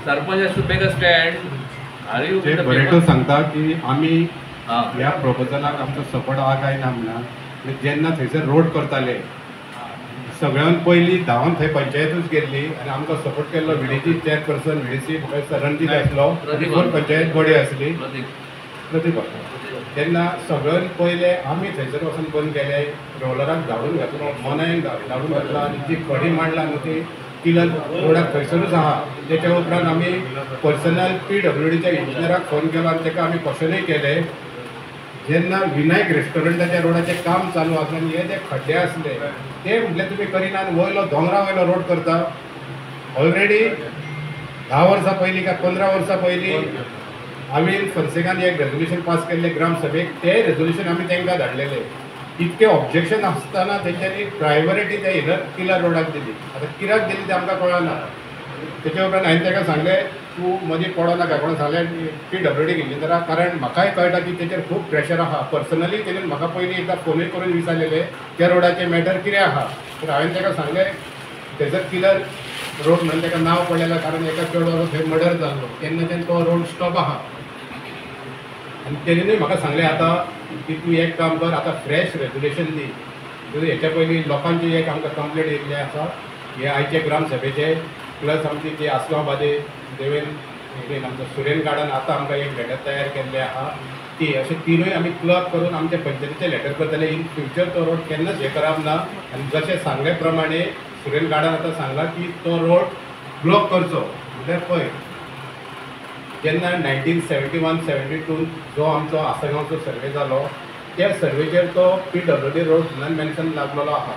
Sarpanch has to make a stand. Are you Barreto सांगता की आमी ह्या प्रपोजलाक आमचो सपोर्ट आहा काय ना म्हणा. जेन्ना थंयसर रोड करताले सगळ्यान पयलीं धांवन थंय पंचायतूच गेल्ली आनी आमकां सपोर्ट केल्लो व्हीडीसी चेअरपर्सन व्हीडीसी म्हाका रणजीत आसलो, पंचायत बॉडी आसली प्रतिभा. तेन्ना सगळ्यान पयले आमी थंयसर वचून बंद केले, रोलराक धाडून घातलो, मोनायक धाडून घातलो आनी जी खडी मांडला न्हू ती किलर रोडाक थंयसरूच आहा. तेच्या उपरांत आमी पर्सनल पीडब्ल्यूडीच्या इंजिनियराक फोन केलो आनी ताका आमी क्वेश्चनूय केले. जेन्ना विनायक रेस्टॉरंटाच्या रोडाचें काम चालू आसलें आनी हे जे खड्डे आसले ते म्हटल्यार तुमी करिना आनी वयलो दोंगरा वयलो रोड करता. ऑलरेडी 10 वर्सां पयलीं काय 15 वर्सां पयलीं हांवें फोन्सेकान एक रेजोल्युशन पास केल्लें ग्रामसभेक, तें रेजोल्युशन आमी तांकां धाडलेलें. इतकें ऑब्जेक्शन आसतना तेंच्यांनी प्रायोरिटी त्या इनर किलर रोडाक दिली. आतां कित्याक दिली तें आमकां कळना. तेच्या उपरांत हांवें ताका सांगलें तूं मदीं पडो नाका, कोणा सांगलें पीडब्ल्यूडी इंजिनियराक, कारण म्हाकाय कळटा की तेचेर खूब प्रेशर आहा. पर्सनली तेणेन म्हाका पयलीं एकदां फोनूय करून विचारलेलें त्या रोडाचें मॅटर कितें आहा. तर हांवें ताका सांगलें थंयसर किलर रोड म्हणून ताका नांव पडलेलें, कारण एका चेडवाचो थंय मर्डर जाल्लो तेन्नाच्यान तो रोड स्टॉप आहा. आनी तेणेनूय म्हाका सांगलें आतां की तूं एक काम कर, आतां फ्रेश रेजोल्युशन दी. हेच्या पयलीं लोकांची एक आमकां कंप्लेंट येयल्ली आसा हे आयचे ग्रामसभेचे, प्लस आमची जी आसगांव बादे देवेन आमचो सुरेन गार्डन आतां आमकां एक लेटर तयार केल्लें आहा ती, अशे तिनूय आमी क्लब करून आमच्या पंचायतीचें लेटर करतले. इन फ्युचर तो रोड केन्नाच हें करप ना. आनी जशें सांगले प्रमाणे सुरेन गार्डन आतां सांगलां की तो रोड ब्लॉक करचो. म्हणल्यार पळय जेन्ना 1971-72 जो आमचो आसगांवचो सर्वे जालो त्या सर्वेचेर तो पीडब्ल्यूडी रोड म्हणून मेन्शन लागलेलो आहा.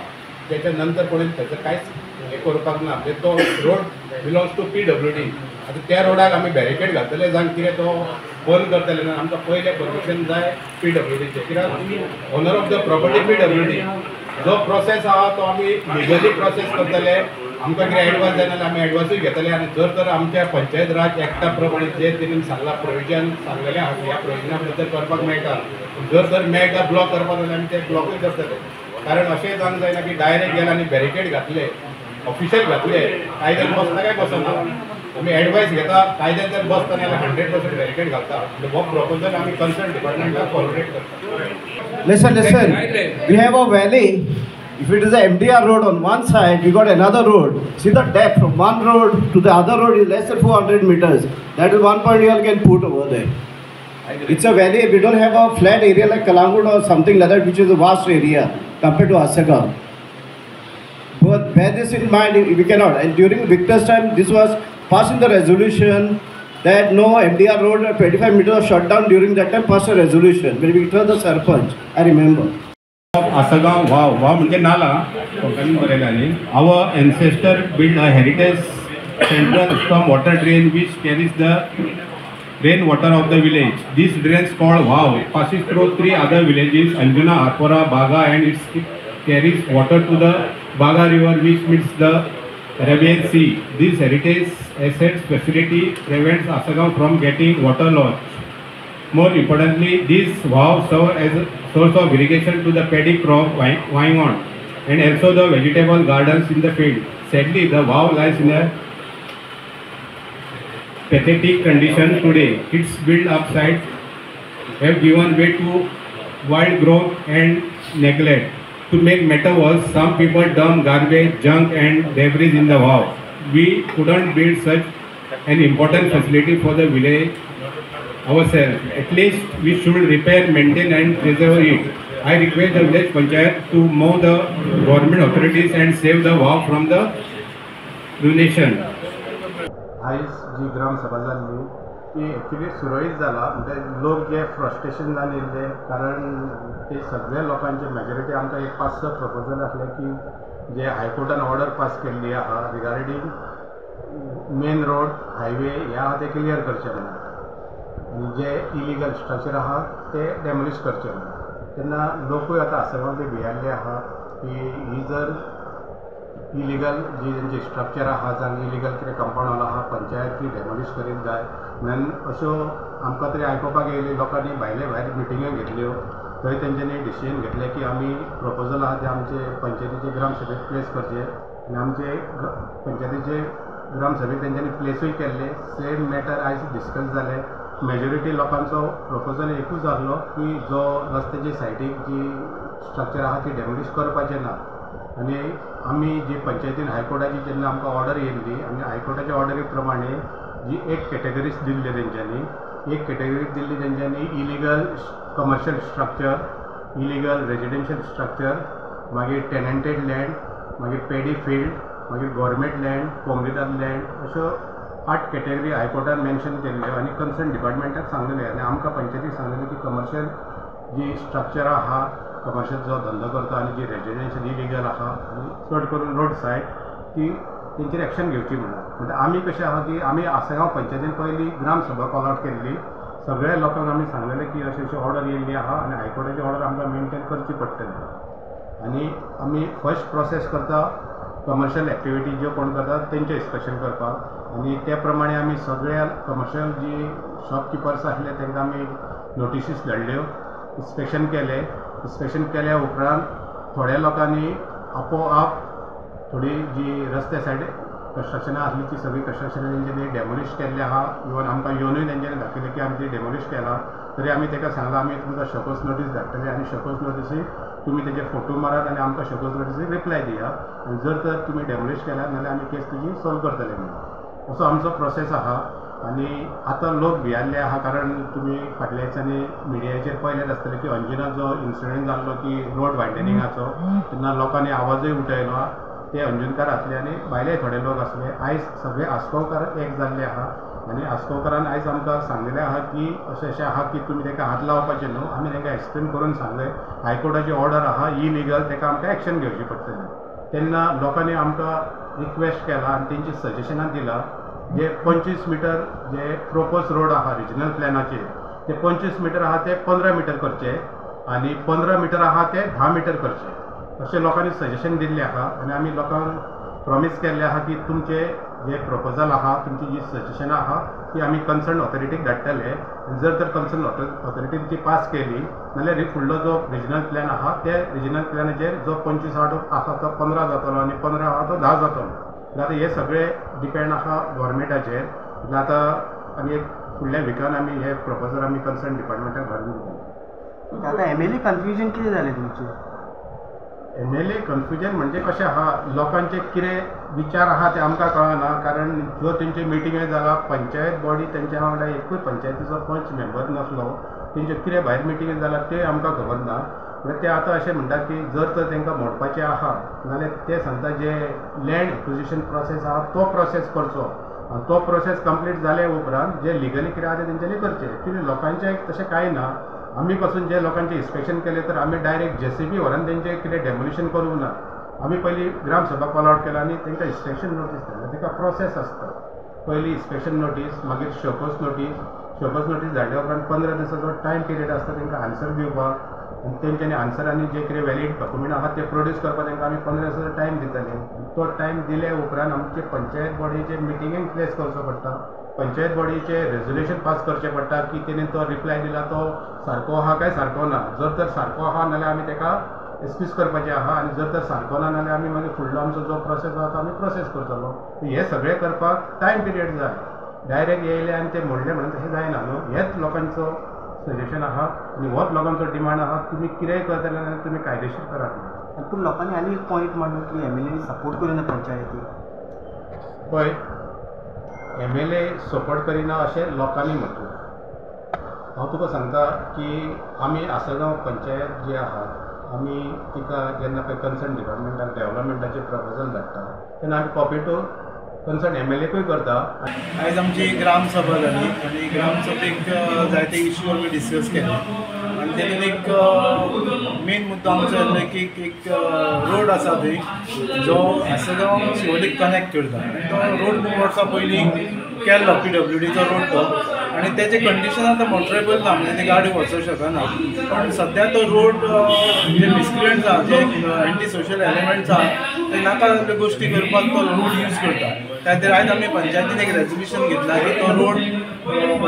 त्याच्या नंतर कोणी थंयसर कांयच हें करपाक ना, म्हणजे तो रोड बिलोंग्स टू पीडब्ल्यूडी. आतां त्या रोडाक आमी बॅरिकेड घालतले जावन कितें तो बंद करतले ना, आमकां पयलें परमिशन जाय पीडब्ल्यूडीचें, कित्याक owner of the property PWD. जो प्रोसेस आहा तो आमी लिगली प्रोसेस करतले. आमकां कितें एडवान्स जाय जाल्यार आमी एडवान्सूय घेतले. आनी जर तर आमच्या पंचायत राज एक्टा प्रमाणे जे तेणी सांगलां प्रोविजन सांगलेलें आहा ह्या प्रोविजना भितर करपाक मेळटा, जर तर मेळटा ब्लॉक करपाक जाल्यार आमी ते ब्लॉकूय करतले. कारण अशें जावंक जायना की डायरेक्ट गेले आनी बॅरिकेड घातले, ऑफिशियल घातले, कायद्यान बसता काय बसना. आमी एडवायस घेता, कायद्यान जर बसता जाल्यार 100% बॅरिकेड घालता. हो प्रपोजल आमी कन्सर्न डिपार्टमेंटाक फॉरवर्ड करता. Listen, listen, we have a valley. If it is a MDR road on one side, we got another road. See the depth from one road to the other road is less than 400 meters. That is one point you all can put over there. It's a valley. We don't have a flat area like Calangute or something like that, which is a vast area compared to Assagao. But bear this in mind, we cannot. And during Victor's time, this was passed in the resolution that no MDR road 25 meters shut down during that time, passed a resolution. When Victor the Sarpanch, I remember. Assagao वाव वाव म्हणजे नाला कोंकणीन बरयला न्ही. Our ancestor build a heritage central storm water drain which carries the rain water of the village. This drains called Vav passes through 3 other villages, Anjuna, Arpora, Baga, and it carries water to the Baga river which meets the Arabian Sea. This heritage assets facility prevents Assagao from getting water loss. More importantly, this Vav serves as a source of irrigation to the paddy crop vying on and also the vegetable gardens in the field. Sadly, the Vav lies in a pathetic condition today. Its built-up sites have given way to wild growth and neglect. To make matters worse, some people dump garbage, junk and debris in the Vav. We couldn't build such an important facility for the village ourselves. At least we should repair, maintain and preserve it. I request the village panchayat to move the government authorities and save the Vav from the ruination. आयज जी ग्रामसभा जाल्ली ती actually सुरळीत जाला. म्हणजे लोक जे frustration जावन येयल्ले, कारण ते सगळे लोकांचे मेजॉरिटी आमकां एक 5-6 प्रपोजल आसले की जे हायकोर्टान ऑर्डर पास केल्ली आहा रिगार्डींग मेन रोड हायवे ह्या आहा ते क्लियर करचे म्हणून, आनी जे इलिगल स्ट्रक्चर आहा ते डेमोलिश करचे म्हणून. तेन्ना लोकूय आतां आसगांव ते भियेल्ले आहा की ही जर इलिगल जी तेंची स्ट्रक्चर आहा जावं इलिगल कितें कंपावंड आहा पंचायत ती डेमोलिश करीत जाय म्हणून अश्यो आमकां तरी आयकुपाक येयली. लोकांनी भायले भायर मिटिंग्यो घेतल्यो, थंय तेंच्यांनी डिसिजन घेतलें की आमी प्रपोजल आहा तें आमचे पंचायतीचे ग्रामसभेक प्लेस करचें आनी आमचे पंचायतीचे ग्रामसभेक तेंच्यांनी प्लेसूय केल्ले. सेम मॅटर आयज डिस्कस जाले. मेजॉरिटी लोकांचो प्रपोजल एकूच आहलो की जो रस्त्याच्या सायडीक जी स्ट्रक्चर आहा ती डेमोलिश करपाचें ना. आनी आमी जी पंचायतीन हायकोर्टाची जेन्ना आमकां ऑर्डर येयल्ली आनी हायकोर्टाच्या ऑर्डरी प्रमाणे जी एक कॅटेगरीज दिल्ली तेंच्यांनी, एक कॅटेगरी दिल्ली तेंच्यांनी illegal commercial structure, illegal residential structure, मागीर टेनंटेड लँड, मागीर पेडी फिल्ड, मागीर गव्हर्मेंट लँड, कोमरीदाद लँड, अश्यो 8 कॅटेगरी हायकोर्टान मेन्शन केल्ल्यो आनी कन्सर्न डिपार्टमेंटाक सांगलेलें आनी आमकां पंचायतीक सांगलेलें की कमर्शियल जी स्ट्रक्चर आहा, कमर्शियल जो धंदो करता आनी जी रेजिडेन्शियल इलिगल आहा आनी चड करून रोड सायड ती तेंचेर एक्शन घेवची म्हणून. म्हणजे आमी कशें आहा की आमी आसगांव पंचायतीन पयली ग्रामसभा कॉल आवट केल्ली. सगळ्या लोकांक आमी सांगलेलें की अशें अशें ऑर्डर येयल्ली आहा आनी हायकोर्टाची ऑर्डर आमकां मेनटेन करची पडटली. आनी आमी फर्स्ट प्रोसेस करता कमर्शियल एक्टिविटी ज्यो कोण करतात तेंचें इन्स्पेक्शन करपाक आनी त्या प्रमाणे आमी सगळ्या कमर्शियल जी शॉपकिपर्स आसले तांकां आमी नोटिसीस धाडल्यो, इन्स्पेक्शन केलें. इन्स्पेक्शन केल्या उपरांत थोड्या लोकांनी आपोआप थोडी जी रस्त्या सायड कन्स्ट्रक्शनां आसली ती सगळीं कन्स्ट्रक्शनां तेंच्यांनी डेमोलिश केल्लें आहा. इवन आमकां येवनूय तेंच्यांनी दाखयलें की आमी ती डेमोलिश केलां. तरी आमी ताका सांगलां आमी तुमकां शोकॉज नोटीस धाडटले आनी शोकॉज नोटीसी तुमी तेजे फोटो मारात आनी आमकां शोकॉज नोटीसीक रिप्लाय दिया आनी जर तर तुमी डेमोलिश केल्या नाल्यार आमी केस तुजी सोल्व करतले म्हणून. असो आमचो प्रोसेस आहा. आनी आतां लोक भियाल्ले आहा कारण तुमी फाटल्या दिसांनी मिडियाचेर पळयलें आसतलें की अंजुना जो इन्सिडंट जाल्लो की रोड वायडनिंगाचो, तेन्ना लोकांनी आवाजूय उठयलो. ते अंजुनकार आसले आनी भायले थोडे लोक आसले. आयज सगळे आसगांवकार एक जाल्ले आहा आनी आसगांवकारान आयज आमकां सांगलेलें आहा की अशें अशें आहा की तुमी ताका हात लावपाचें न्हू. आमी तांकां एक्सप्लेन करून सांगलें हायकोर्टाची ऑर्डर आहा इलिगल, ताका आमकां एक्शन घेवची पडटली. तेन्ना लोकांनी आमकां रिक्वेस्ट केला आनी तेंची सजेशनां दिलां जे 25 मिटर जे प्रोपोज रोड आहा रिजनल प्लॅनाचेर ते 25 मिटर आहा ते 15 मिटर करचे आनी 15 मिटर आहा ते 10 मिटर करचे अशें लोकांनी सजेशन दिल्लें आहा. आनी आमी लोकांक प्रॉमीस केल्लें आहा की तुमचे जे प्रपोजल आहा, तुमची जी सजेशनां आहा ती आमी कन्सर्न ऑथॉरिटीक धाडटले. जर तर कन्सर्न ऑथॉरिटीन ती पास केली नाल्यार फुडलो जो रिजनल प्लॅन आहा ते रिजनल प्लॅनाचेर जो 25 आहा तो 15 जातलो आनी 15 आहा तो 10 जातलो. आतां हे सगळे डिपेंड आहा गव्हर्मेंटाचेर. आतां आमी एक फुडल्या विकान आमी हे प्रपोजल आमी कन्सर्न डिपार्टमेंटाक धाडून दितले. आतां एम एल ए कन्फ्युजन कितें जालें तुमचें? एम एल ए कन्फ्युजन म्हणजे कशें आहा, लोकांचे कितें विचार आहा ते आमकां कळना. कारण ज्यो तेंच्यो मिटिंग्यो जाला पंचायत बॉडी तेंच्या वांगडा एकूय पंचायतीचो पंच मेंबर नासलो. तेंच्यो कितें भायर मिटिंग्यो जाला ते आमकां खबर ना. म्हणल्यार ते आतां अशें म्हणटा की जर तर तांकां मोडपाचें आहा नाल्यार ते सांगता जे लँड एक्विजिशन प्रोसेस आहा तो प्रोसेस करचो आनी तो प्रोसेस कंप्लीट जाले उपरांत जे लिगली कितें आहा तें तेंच्यांनी करचें. एक्चुली लोकांचें तशें कांय ना. आमी पासून जे लोकांचें इन्स्पेक्शन केलें तर आमी डायरेक्ट जेसीबी व्हरून तेंचें कितें डेमोलिशन करूंक ना. आमी पयलीं ग्रामसभा कॉल आवट केला आनी तांकां इन्स्पेक्शन नोटीस धाडल्या. ताका प्रोसेस आसता. पयलीं इन्स्पेक्शन नोटीस, मागीर show cause notice, show cause notice धाडल्या उपरांत 15 दिसाचो टायम पिरियड आसता तांकां आन्सर दिवपाक आनी तेंच्यांनी आन्सर आनी जे कितें वॅलीड डॉक्युमेंट आहा ते प्रोड्यूस करपाक तांकां आमी 15 दिसाचो टायम दितले. तो टायम दिले उपरांत आमचे पंचायत बॉडीचे मिटिंगेक प्लेस करचो पडटा. पंचायत बॉडीचे रेजोल्युशन पास करचें पडटा की तेणें तो रिप्लाय दिला तो सारको आहा काय सारको ना. जर तर सारको आहा नाल्यार आमी ताका एक्सक्यूज करपाचें आहा आनी जर तर सारको ना नाल्यार आमी मागीर फुडलो आमचो जो प्रोसेस आहा तो आमी प्रोसेस करतलो. हें सगळें करपाक टायम पिरियड जाय. डायरेक्ट येयले आनी ते मोडले म्हणून तशें जायना न्हू. हेंच लोकांचो सजेशन आहा आनी होच लोकांचो डिमांड आहा. तुमी कितेंय करतले जाल्यार तुमी कायदेशीर करात. पूण लोकांनी आनी एक पॉयंट मांडलो की एम एल ए सपोर्ट करिना पंचायती. पळय, एम एल ए सपोर्ट करिना अशें लोकांनी म्हटलें. हांव तुका सांगता की आमी आसगांव पंचायत जी आहा आमी तिका जेन्ना पळय कन्सर्न डिपार्टमेंटाक डेवलपमेंटाचें प्रपोजल धाडटा तेन्ना आमी copy to concern M L एकूय करता. आयज आमची ग्रामसभा जाली आनी ग्रामसभेक जायते इश्यू आमी डिस्कस केले आनी तेतून एक मेन मुद्दो आमचो येतलो की एक रोड आसा थंय जो आसगांव शिवोलीक कनेक्ट करता आनी तो रोड खूब वर्सां पयलीं केल्लो पीडब्ल्यूडीचो रोड तो आनी तेजें कंडिशन आतां मोटरेबल ना, म्हणजे ती गाडी वचूंक शकना. पण सद्या तो रोड जे मिसक्रियंट्स आहा, जे एंटी सोशल एलिमेंट्स आहा ते नाका जाल्ल्यो गोश्टी करपाक तो रोड यूज करता. त्या खातीर आयज आमी पंचायतीन एक रेजोल्युशन घेतला की तो रोड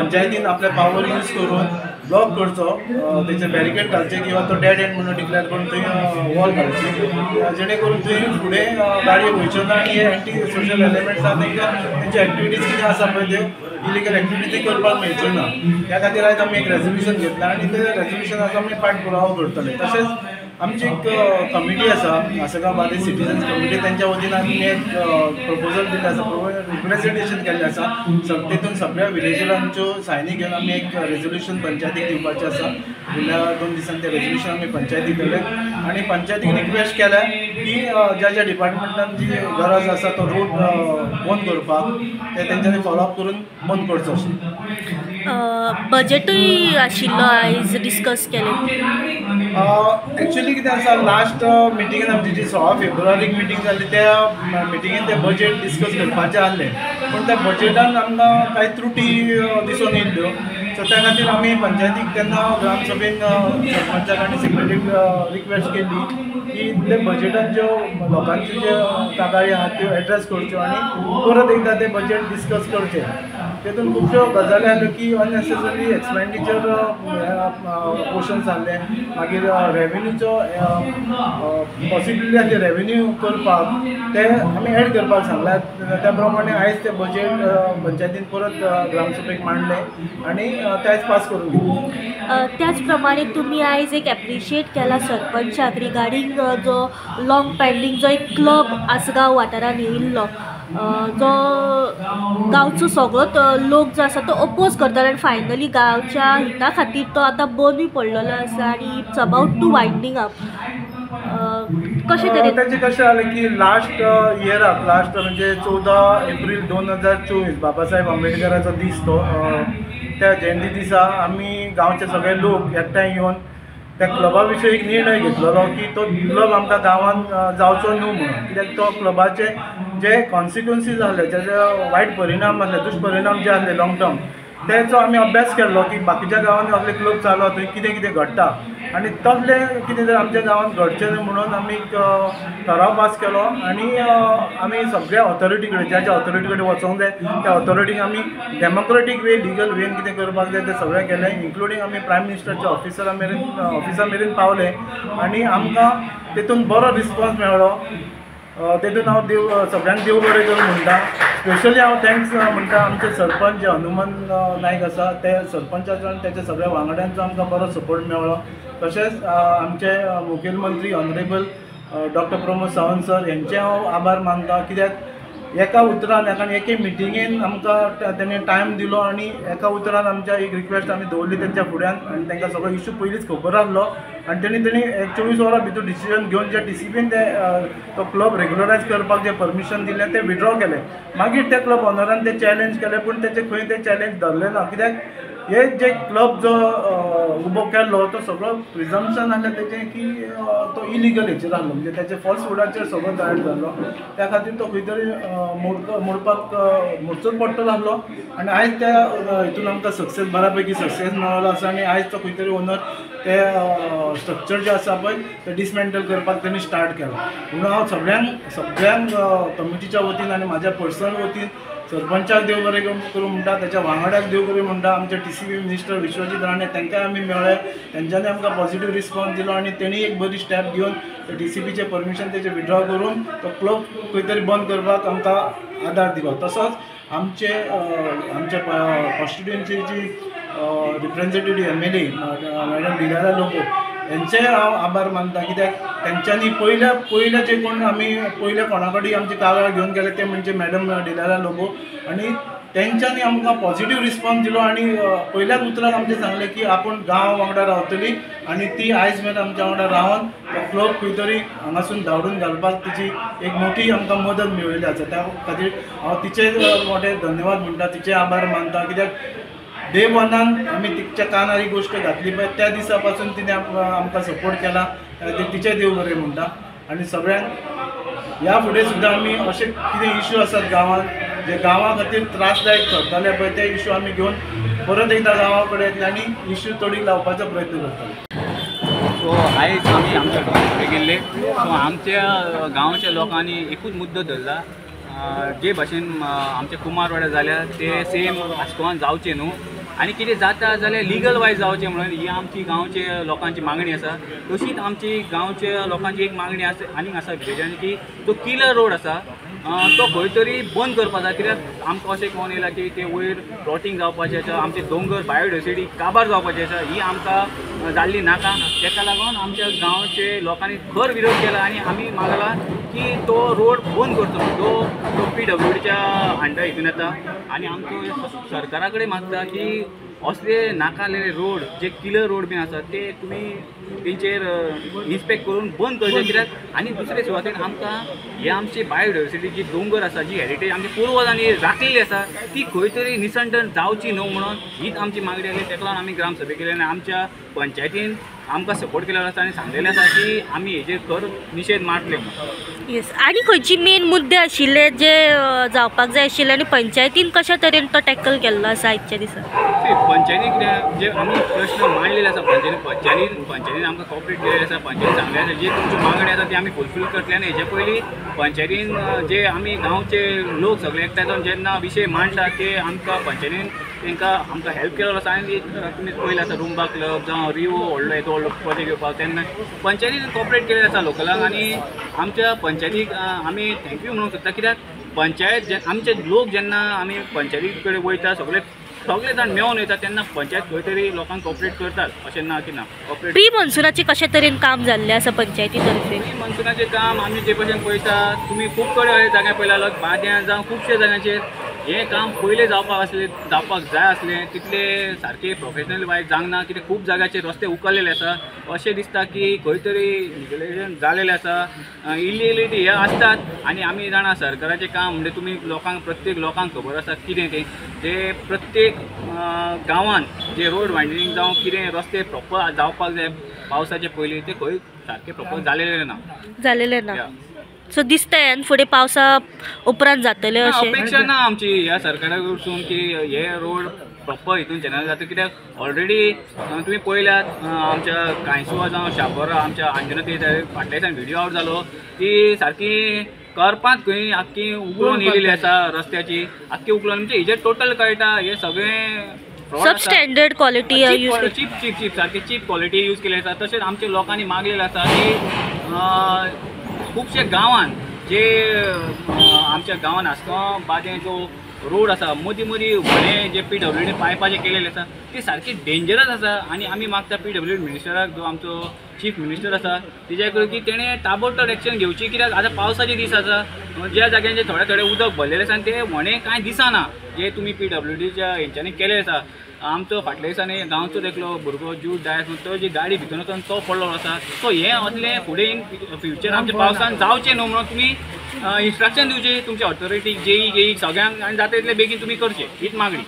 पंचायतीन आपले पावर यूज करून ब्लॉक करचो, तेचेर बॅरिकेड घालचे किंवा तो डेड एंड म्हणून डिक्लेअर करून थंय वॉल घालची, जेणे करून थंय फुडें गाडयो वयच्यो ना आनी हे एंटी सोशल एलिमेंट्स आसा तांकां तेंच्यो एक्टिविटीज कितें आसा पळय त्यो इलिगल एक्टिविटी करपाक मेळच्यो ना. त्या खातीर आयज आमी एक रेजोल्युशन घेतलां आनी ते रेजोल्युशनाचो आमी पाठ पुरावो करतले. तशेंच आमची एक कमिटी आसा, आसगांव बार्देस सिटीजन्स कमिटी, तेंच्या वतीन आमी एक प्रपोजल दिल्लें आसा, रिप्रेजेंटेशन केल्लें आसा. तेतून सगळ्या विलेजरांच्यो सायनी घेवन आमी एक रेजोल्युशन पंचायतीक दिवपाचें आसा. फुडल्या 2 दिसांनी तें रेजोल्युशन आमी पंचायतीक दिलें आनी पंचायतीक रिक्वेस्ट केल्या की ज्या ज्या डिपार्टमेंटान जी गरज आसा तो रोड बंद करपाक ते तेंच्यांनी फॉलोअप करून बंद करचो अशें. बजेटूय आशिल्लो आयज डिस्कस केलें. एक्चुअली कितें आसा, लास्ट मिटिंगेन आमची जी 16 फेब्रुवारीक मिटींग जाली त्या मिटिंगेन तें बजेट डिस्कस करपाचें आहलें, पूण त्या बजेटान आमकां कांय त्रुटी दिसून येयल्ल्यो. सो त्या खातीर आमी पंचायतीक तेन्ना ग्रामसभेन सरपंचाक आनी सेक्रेटरीक रिक्वेस्ट केली की ते बजेटान ज्यो लोकांच्यो ज्यो कागाळी आहात त्यो एड्रेस करच्यो आनी परत एकदां तें बजेट डिस्कस करचें. तेतून खुबश्यो गजाली आसल्यो की अननेसेसरी एक्सपेंडिचर पोर्शन जाल्लें, मागीर रेवेन्यूचो पॉसिबिलिटी आसली रेवेन्यू करपाक ते आमी एड करपाक सांगलां. त्या प्रमाणे आयज तें बजेट पंचायतीन परत ग्रामसभेक मांडलें आनी ते आयज पास करून घेतलें. त्याच प्रमाणे तुमी आयज एक एप्रिशिएट केला सरपंचाक रिगार्डींग जो लॉंग पेंडींग जो एक क्लब आसगांव वाठारान येयल्लो, जो गांवचो सगळोच लोक जो आसा तो अपोज करतालो आनी फायनली गांवच्या हिता खातीर तो आतां बंदूय पडलेलो आसा आनी it's about to winding up. कशें तरेन ताचें कशें जालें की लास्ट इयराक, लास्ट म्हणजे 14 एप्रील 2024 बाबासाहेब आंबेडकराचो दीस तो, त्या जयंती दिसा आमी गांवचे सगळे लोक एकठांय येवन त्या क्लबा विशयी एक निर्णय घेतलेलो की तो क्लब आमकां गांवांत जावचो न्हू म्हणून. कित्याक तो क्लबाचे जे कॉन्सिक्वन्सीज आहले, जे वायट परिणाम आहले, दुश्परिणाम जे आहले लॉंग टर्म, तेचो आमी अभ्यास केल्लो की बाकीच्या गांवांनी असले क्लब चालू थंय कितें कितें घडटा आनी तसलें कितें जर आमच्या गांवांत घडचें न्हय म्हणून आमी एक ठराव पास केलो आनी आमी सगळ्या ऑथॉरिटी कडेन, ज्या ज्या ऑथॉरिटी कडेन वचोंक जाय त्या ऑथॉरिटीक आमी डेमोक्रेटीक वे, लिगल वेन कितें करपाक जाय तें सगळें केलें, इन्क्लुडींग आमी प्रायम मिनिस्टरच्या ऑफिसा मेरेन पावले आनी आमकां तेतून बरो रिस्पोन्स मेळ्ळो. तेतून हांव देव सगळ्यांक देव बरें करूं म्हणटा. स्पेशली हांव thanks म्हणटा आमचे सरपंच जे हनुमान नायक आसा ते सरपंचाचो आनी तेच्या सगळ्या वांगड्यांचो आमकां बरो सपोर्ट मेळ्ळो. तशेंच आमचे मुखेलमंत्री honourable doctor Pramod Sawant sir हेंचे हांव आभार मानता, कित्याक एका उतरान एका एके मिटिंगेन आमकां तेणें टायम दिलो आनी एका उतरान आमच्या एक रिक्वेस्ट आमी दवरली तेंच्या फुड्यान आनी तांकां सगळो इशू पयलींच खबर आहलो आनी तेणी 24 वरां भितर डिसिजन घेवन जे टीसीपीन ते तो क्लब रेगुलरायज करपाक जें परमिशन दिलें तें विड्रॉ केलें. मागीर त्या क्लब ऑनरान ते चॅलेंज केलें, पूण तेचे खंय ते चॅलेंज धरलें ना, कित्याक हे जे क्लब जो उबो केल्लो तो सगळो प्रिजम्पशन आहलें तेचें की तो इलिगल हेचेर आहलो, म्हणजे तेचे फॉल्स फुडाचेर सगळो तयार जाल्लो, त्या खातीर तो खंय तरी मोडपाक मोडचोच पडटलो आहलो आनी आयज त्या हितून आमकां सक्सेस, बऱ्या पैकी सक्सेस मेळ्ळो आसा आनी आयज तो खंय तरी ओनर ते स्ट्रक्चर जें आसा पळय तें डिसमेंटल करपाक तेणी स्टार्ट केलां. म्हणून हांव सगळ्यांक कमिटीच्या वतीन आनी म्हाज्या पर्सनल वतीन सरपंचाक देव बरें करूं म्हणटा, त्याच्या वांगड्याक देव करूं म्हणटा, आमचे TCP minister Vishwajit Rane तांकां आमी मेळ्ळे, तेंच्यांनी आमकां पॉझिटिव्ह रिस्पॉन्स दिलो आनी तेणी एक बरी स्टेप घेवन टीसीपीचें परमिशन तेचें विड्रॉ करून तो क्लब खंय तरी बंद करपाक आमकां आदार दिलो. तसोच आमचे आमच्या कॉन्स्टिट्युएन्सीची representative MLA madam Delilah Lobo हेंचे हांव आभार मानता, कित्याक तेंच्यांनी पयल्या जे कोण आमी पयल्या कोणा कडेन आमची कागाळ घेवन गेले ते म्हणजे मॅडम डिलायला लोबो आनी तेंच्यांनी आमकां पॉझिटिव्ह रिस्पॉन्स दिलो आनी पयल्याच उतरान आमचें सांगलें की आपूण गांव वांगडा रावतली आनी ती आयज मेरेन आमच्या वांगडा रावन तो क्लब खंय तरी हांगासून धांवडून घालपाक तिची एक मोठी आमकां मदत मेळिल्ली आसा. त्या खातीर हांव तिचे मोठे धन्यवाद म्हणटा, तिचे आभार मानता, कित्याक डे वनान आमी तिच्या कानार ही गोश्ट घातली पळय त्या दिसा पासून तिणें आमकां सपोर्ट केला, त्या खातीर तिचें देव बरें म्हणटा. आनी सगळ्यांक ह्या फुडें सुद्दां आमी अशे कितें इश्यू आसात गांवांत जे गांवा खातीर त्रासदायक थरताले पळय ते इश्यू आमी घेवन परत एकदां गांवा कडेन येतले आनी इश्यू तडीक लावपाचो प्रयत्न करतले. सो आयज आमी आमच्या गांवां गेल्ले, सो आमच्या गांवच्या लोकांनी एकूच मुद्दो धरला, जे भाशेन आमचे कुमारवाड्यार जाल्या ते सेम आस्कोवान जावचें न्हू. आनी कितें जाता जाल्यार लिगल वायज जावचें म्हणून ही आमची गांवचे लोकांची मागणी आसा. तशीच आमची गांवच्या लोकांची एक मागणी आसा आनीक आसा विलेजान की तो किलर रोड आसा तो खंय तरी बंद करपाक जाय, कित्याक आमकां अशें कळोन येयलां की ते वयर प्लॉटींग जावपाचें आसा, आमचे दोंगर बायोडायवर्सिटी काबार जावपाची आसा, ही आमकां जाल्ली नाका. ताका लागून आमच्या गांवचे लोकांनी खर विरोध केला आनी आमी मागला की तो रोड बंद करचो, तो PWDच्या अंडर हितून येता. आनी आमचो सरकारा कडेन मागता की असले नाका रोड जे किलर रोड बीन आसा ते तुमी तेंचेर इन्स्पेक्ट करून बंद करचे, कित्याक आनी दुसरे सुवातेन आमकां हे आमची बायोडायवर्सिटी जी दोंगर आसा, जी हेरिटेज आमच्या पुर्वजांनी राखलेली आसा ती खंय तरी निसंटन जावची न्हू म्हणून हीच आमची मागणी आसली. ताका लागून आमी ग्रामसभे केली आनी आमच्या पंचायतीन आमकां सपोर्ट केलेलो आसा आनी सांगलेलें आसा की आमी हेजेर खर निशेध मारतले म्हणून. येस, आनी खंयची मेन मुद्दे आशिल्ले जे जावपाक जाय आशिल्ले आनी पंचायतीन कशा तरेन तो टॅकल केल्लो आसा आयच्या दिसा? पंचायतीन कितें जे आमी प्रश्न मांडलेले आसा पंचायतीन आमकां कॉपरेट केलेले आसा, पंचायतीन सांगलें आसा जी तुमची मागणी आसा ती आमी फुलफील करतले. आनी हेजे पयलीं पंचायतीन जे आमी गांवचे लोक सगळे एकठांय जावन जेन्ना विशय मांडटा ते आमकां पंचायतीन तांकां आमकां हेल्प केलेलो आसा. आनी तुमी पयलें आसा रुम्बा क्लब जावं रिवो व्हडलो येदो व्हडलो प्रोजेक्ट घेवपाक तेन्ना पंचायतीन कॉपरेट केलेलें आसा लोकलांक. आनी आमच्या पंचायतीक आमी thank you म्हणूंक सोदता, कित्याक पंचायत आमचे लोक जेन्ना आमी पंचायती कडेन वयता सगळे सगळे जाण मेळोन वयता तेन्ना पंचायत खंय तरी लोकांक कॉपरेट करतात, अशें ना की ना. कॉपरेट प्री मॉन्सुनाचें कशे तरेन काम जाल्लें आसा पंचायती तर्फे? प्री मॉन्सुनाचें काम आमी जे भशेन पळयता तुमी खूब कडेन जाग्यार पळयला, बाद्यां जावं खुबशे जाग्यांचेर हें काम पयलें जावपाक आसलें, जावपाक जाय आसलें, तितले सारकें प्रोफेशनल वायज जावंक ना, कित्याक खूब जाग्याचेर रस्ते उखल्लेले आसा. अशें दिसता की खंय तरी निगलेशन जालेलें आसा, इलिगलिटी हे आसतात. आनी आमी जाणा सरकाराचें काम म्हणजे तुमी लोकांक प्रत्येक लोकांक खबर आसा कितें तें, ते प्रत्येक गांवांत जे रोड वायडनिंग जावं कितें रस्ते प्रॉपर जावपाक जाय पावसाचे पयलीं, ते खंय सारकें प्रॉपर जालेलें ना, जालेलें ना. सो दिसता ह्यान फुडें पावसा उपरांत जातलें अशें अपेक्षा ना आमची ह्या सरकारा कडसून की हे रोड प्रॉपर हितून चॅनल जाता, कित्याक ऑलरेडी तुमी पळयल्यात आमच्या कांयसुवा जावं शापोरा आमच्या अंजुना ते फाटल्या दिसान व्हिडियो आवट जालो ती सारकी करपांत खंय आख्खी उगडून येयलेली आसा रस्त्याची, आख्खी उगडून म्हणजे हेजेर टोटल कळटा हे सगळें substandard quality cheap cheap cheap सारकी चीप क्वॉलिटी यूज केली आसा. तशेंच आमच्या लोकांनी मागलेलें आसा की खुबशे गांवांत जे आमच्या गांवांत आसगांव बादें जो रोड आसा मदीं मदीं व्हडें जे PWD पायपाचे केलेले आसा ते सारके डेंजरस आसा. आनी आमी मागता PWD मिनिस्टराक जो आमचो चीफ मिनिस्टर आसा तेज्या कडेन की तेणें ताबडतोब एक्शन घेवची, कित्याक आतां पावसाचे दीस आसा, ज्या जाग्यांचेर थोडे थोडे उदक भरलेलें आसा आनी ते व्हडें कांय दिसना जे तुमी PWDच्या हेंच्यांनी केलें आसा. आमचो फाटल्या दिसांनी गांवचो एकलो भुरगो ज्यूड डायस तो जी गाडी भितर वचून तो पडलो आसा. सो हें असलें फुडें इन फ्युचर आमच्या पावसान जावचें न्हू म्हणून तुमी इन्स्ट्रक्शन दिवचें तुमच्या ऑथॉरिटीक, जेई गेई सगळ्यांक, आनी जाता तितले बेगीन तुमी करचें, हीच मागणी.